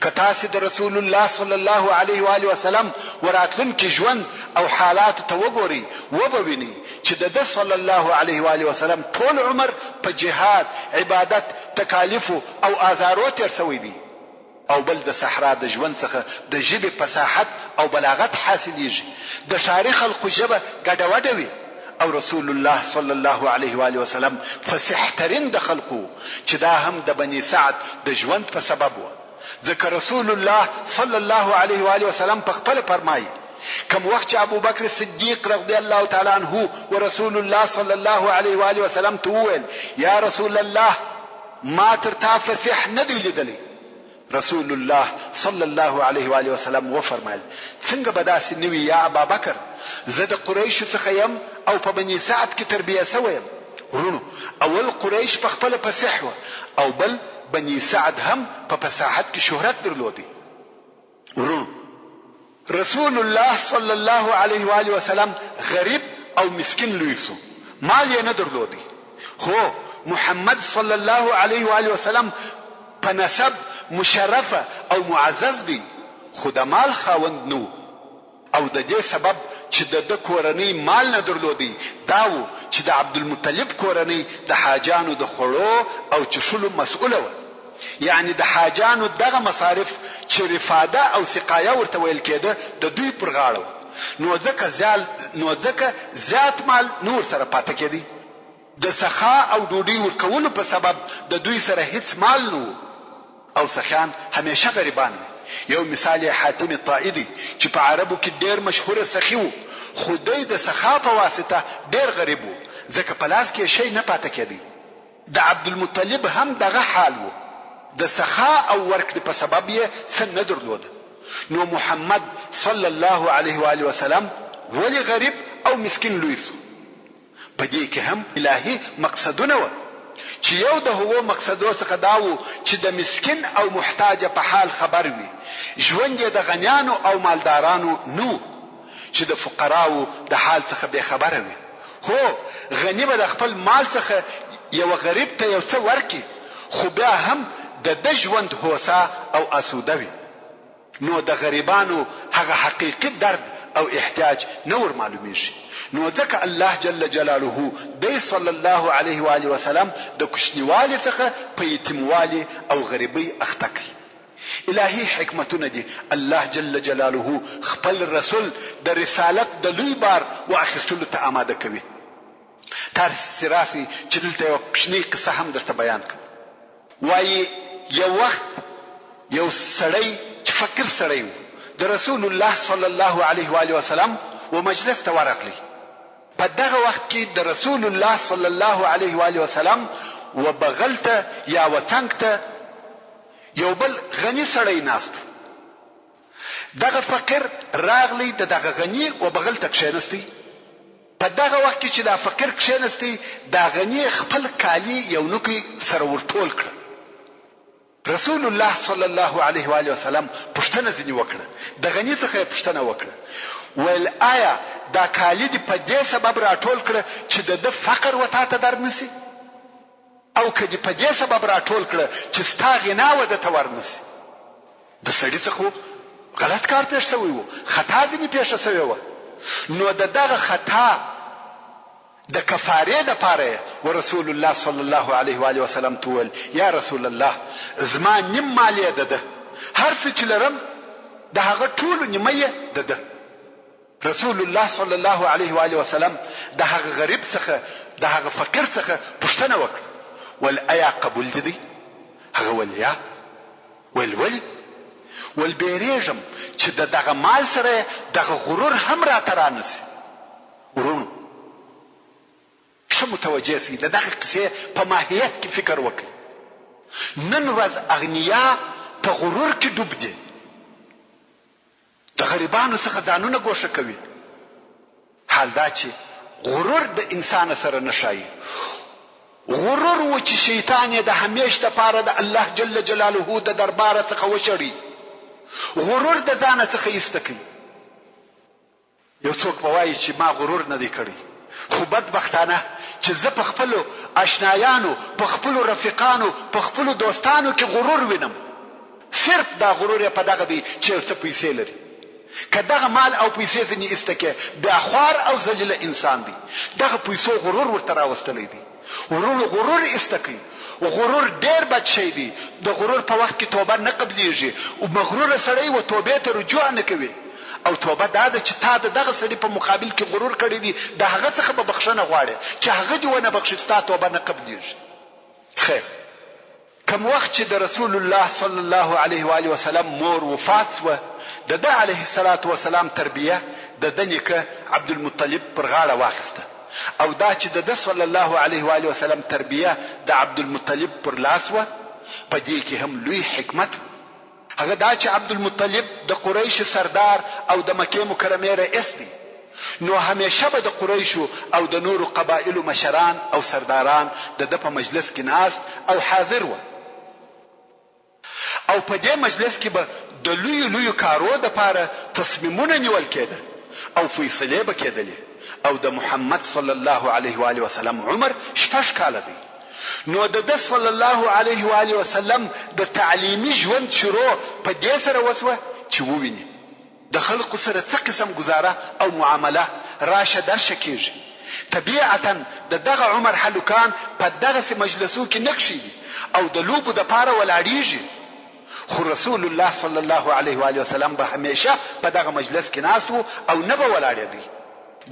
که تاسې د رسول الله صلی الله علیه و آله وسلم و راتلونکي ژوند او حالاتو ته وګورئ وبه وینئ چې د ده صلی الله علیه و آله وسلم ټول عمر په جهاد، عبادت، تکالیفو او آزارو تېر شوی دی او بل د صحرا د ژوند څخه د ژبې فصاحت او بلاغت حاصلېږي، د ښاري خلقو ژبه ګډه وډه وي او رسول الله صلی الله علیه وآله وسلم فصیح ترین د خلقو وو چې دا هم د بني سعد د ژوند په سبب وه ځکه رسول الله صلی الله علیه وآله وسلم په خپله فرمایي کوم وخت چې ابوبکر صدیق رضی الله تعالی عنه ورسول الله صلی الله علیه و آله وسلم ته وویل یا رسول الله ما تر تا فصیح نه دی لیدلی رسول الله صلی الله علیه و آله وسلم وفرمایل څنګه به داسې نه وي یا ابابکر زه د قریشو څخه یم او په بني سعد کې تربیه شوی یم وروڼو اول قریش په خپله فصیح وه او بل بني سعد هم په فصاحت کې شهرت درلودی وروڼو! رسول الله صلی الله علیه و آله وسلم غریب او مسکین لوی سو، مال یې نه درلودی. هو محمد صلی الله علیه و آله وسلم په نسب مشرف او معزز دی، خو د مال خاوند نه وو. او د دې سبب چې د ده کورنۍ مال نه درلودی دا وو چې د عبدالمطلب کورنۍ د حاجیانو د خوړو او چښلو مسؤله وه یعنې د حاجیانو دغه مصارف چې رفاده او سقایه ورته ویل کېده د دوی پر غاړه وه نو ځکه زیات مال نه ورسره پاته کېدی. د سخا او ډوډۍ ورکولو په سبب د دوی سره هیڅ مال نه وو او سخیان همیشه غریبان وي. یو مثال یې حاتم طائي دی چې په عربو کې ډېر مشهوره سخي وو خو دی د سخا په واسطه ډېر غریب وو ځکه په لاس کې یې شی نه پاته کېدی. د عبدالمطلب هم دغه حال وو. د سخا او ورکړې په سبب یې څه نه درلود، نو محمد صلی الله علیه و آله وسلم ولې غریب او مسکین لوی شو؟ په دې کې هم الهي مقصدونه وه چې یو د هغو مقصدو څخه دا وو چې د مسکین او محتاج په حال خبر وي، ژوند یې د غنیانو او مالدارانو نه وو چې د فقراوو د حال څخه بې خبره وي. هو، غني به د خپل مال څخه یوه غریب ته یو څه ورکړي، خو بیا هم د ده ژوند هوسا او اسوده وي. نو د غریبانو هغه حقیقي درد او احتیاج نه ور معلومیږي. نو ځکه الله جل جلاله دی صلی الله علیه و آله وسلم د کوچنیوالي څخه په یتیموالي او غریبۍ اخته کړ. الهي حکمتونه دي، الله جل جلاله خپل رسول د رسالت د لوی بار و اخیستلو ته آماده کوي. تاسې راسئ چې دلته یوه کوچنۍ قصه هم درته بیان کړم. وايي یو وخت یو سړی چې فقیر سړی وو د رسول الله صلی الله علیه و آله وسلم و مجلس ته ورغلی. په دغه وخت کې د رسول الله صلی الله علیه و آله وسلم و بغل ته یا و څنګ ته یو بل غني سړی ناست وو. دغه فقیر راغلی د دغه غني و بغل ته کښېنستی. په دغه وخت کې چې دا فقیر کښېنستی، دا غني خپل کالي یو نوکی سره ور ټول کړه. رسول الله صلی الله علیه و آله وسلم پوښتنه ځینې وکړه، د غني څخه یې پوښتنه وکړه، ویل آیا دا کالي دې په دې سبب راټول کړه چې د ده فقر و تاته در نه شي؟ او که دې په دې سبب راټول کړه چې ستا غنا و ده ته ورنه شي؟ د سړي څخه خو غلط کار پېښ شوی وو، خطا ځینې پېښه شوې وه، نو د دغه خطا د کفارې دپاره یې و رسول الله صلی الله علیه و آله وسلم ته وویل، یا رسول الله! زما نیم مال یې د ده، هر څه چې لرم د هغه ټولو نیمه یې د ده. رسول الله صلی الله علیه و آله وسلم د هغه غریب څخه د هغه فقیر څخه پوښتنه وکړه ول ایا قبول دي دی؟ هغه ول یا. ویل ولې؟ ول بیریږم چې د دغه مال سره دغه غرور هم راته رانه شي. وروڼو! ښه متوجه شئ، د دغې قصې په ماهیت کې فکر وکړئ. نن ورځ اغنیا په غرور کې ډوب دي. د غریبانو څخه ځانونه ګوښه کوي، حال دا چې غرور د انسانه سره نه ښايي. غرور و چې شیطان یې د همیش دپاره د الله جل جلاله د درباره څخه وشړي. غرور د ځانه څخه ایسته کړئ. یو څوک به وایي چې ما غرور نه دی کړی، خو بدبختانه چې زه په خپلو اشنایانو، په خپلو رفیقانو، په خپلو دوستانو کې غرور وینم. صرف دا غرور یې په دغه دی چې یو څه پیسې لري. که دغه مال او پیسې ځینې ایسته کړې، بیا خوار او ذلیله انسان دی. دغه پیسو غرور ورته راوستلی دی. وروڼو غرور ایسته کړئ. غرور ډېر بد شی دی. د غرور په وخت کې توبه نه قبلېږي. مغروره سړی و توبې ته رجوع نه کوي. او توبه دا ده چې تا د دغه سړي په مقابل کې غرور کړی وي، د هغه څخه به بخښنه غواړې، چې هغه دې ونه بخښي ستا توبه نه قبلېږي. خیر. کوم وخت چې د رسول الله صلی الله علیه و آله وسلم مور وفات شوه، د ده علیه الصلوة والسلام تربیه د ده نیکه عبدالمطلب پر غاړه واخیسته او دا چې د ده صلی الله علیه و آله وسلم تربیه د عبدالمطلب پر لاس وه، په دې کې هم لوی حکمت و. هغه دا چې عبدالمطلب د قریشو سردار او د مکې مکرمې رئیس دی، نو همېشه به د قریشو او د نورو قبایلو مشران او سرداران د ده په مجلس کې ناست او حاضر وه او په دې مجلس کې به د لویو لویو کارو دپاره تصمیمونه نیول کېده او فیصلې به کېدلې او د محمد صلی الله علیه و آله وسلم عمر شپږ کاله دی. نو د ده صلی الله علیه و آله وسلم د تعلیمي ژوند شروع په دې سره وشوه چې وویني د خلقو سره څه قسم ګزاره او معامله، راشه درشه کیږي. طبیعتاً د دغه عمر هلکان په دغسې مجلسو کې نه کښیني او د لوبو دپاره ولاړیږي، خو رسول الله صلی الله علیه و آله وسلم به همیشه په دغه مجلس کې ناست وو او نه به ولاړیدی.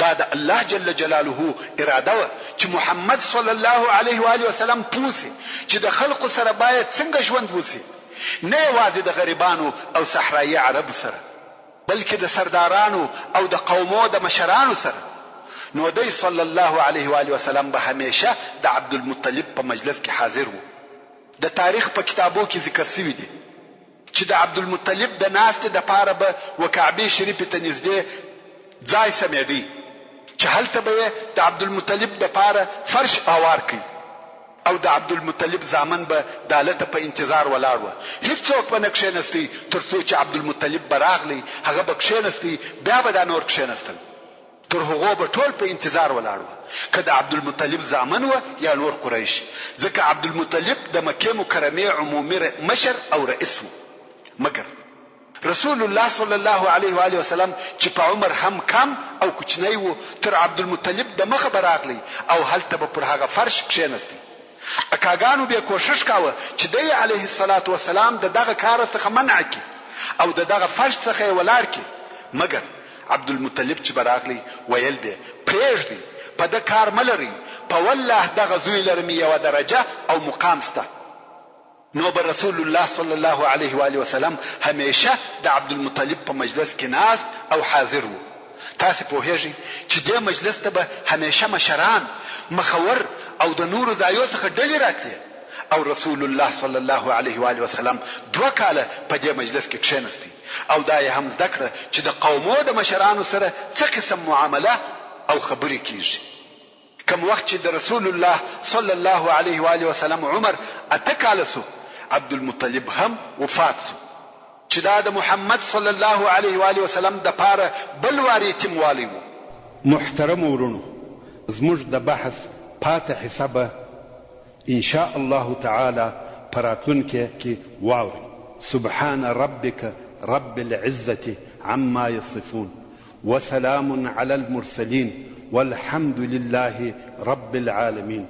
دا د الله جل جلاله اراده وه چې محمد صلی الله علیه و آله وسلم پوه شي چې د خلقو سره باید څنګه ژوند وشي، نه یوازې د غریبانو او صحرایي عربو سره، بلکې د سردارانو او د قومو د مشرانو سره. نو دی صلی الله علیه و آله وسلم به همیشه د عبدالمطلب په مجلس کې حاضر وو. د تاریخ په کتابو کې ذکر شوي دي چې د عبدالمطلب د ناستې دپاره به و کعبې شریفې ته نږدې ځای سمېدی چې هلته به یې د عبدالمطلب دپاره فرش آوار کړ او د عبدالمطلب زامن به دالته په انتظار ولاړ وه، هیڅوک به نه کښېنستی تر څو چې عبدالمطلب به راغلی هغه به کښېنستی بیا به دا نور کښېنستل. تر هغو به ټول په انتظار ولاړ وه، که د عبدالمطلب زامن وه یا نور قریش، ځکه عبدالمطلب د مکې مکرمې عمومي مشر او رئیس وو. مګر رسول الله صلی الله علیه وآله وسلم چې په عمر هم کم او کوچنی وو، تر عبدالمطلب د مخه به راغلی او هلته به پر هغه فرش کښېنستی. اکاګانو بې کوښښ کاوه چې دی علیه الصلوة والسلام د دغه کاره څخه منع کړي او د دغه فرش څخه یې ولاړ کړي، مګر عبدالمطلب چې به راغلی ویل بې، پرېږدئ، په ده کار مه لرئ، په والله دغه زوی لره مې یوه درجه او مقام شته. نو به رسول الله صلی الله علیه وآله وسلم همیشه د عبدالمطلب په مجلس کې ناست او حاضر وو. تاسې پوهېږئ چې دې مجلس ته به همیشه مشران، مخور او د نورو ځایو څخه ډلې راتلې او رسول الله صلی الله علیه وآله وسلم دوه کاله په دې مجلس کې کښېنستی او دا یې هم زده کړه چې د قومو د مشرانو سره څه قسم معامله او خبرې کېږي. کوم وخت چې د رسول الله صلی الله علیه و آله وسلم عمر اته کاله شو، عبدالمطلب هم وفات شو، چې دا د محمد صلی الله علیه و آله وسلم دپاره بل وار یتیم والی وو. محترمو وروڼو زموږ د بحث پاته حصه به ان شاء الله تعالی په راتلونکې کې واورئ. سبحان ربک رب العزة عما یصفون وسلام علی المرسلین والحمد لله رب العالمین.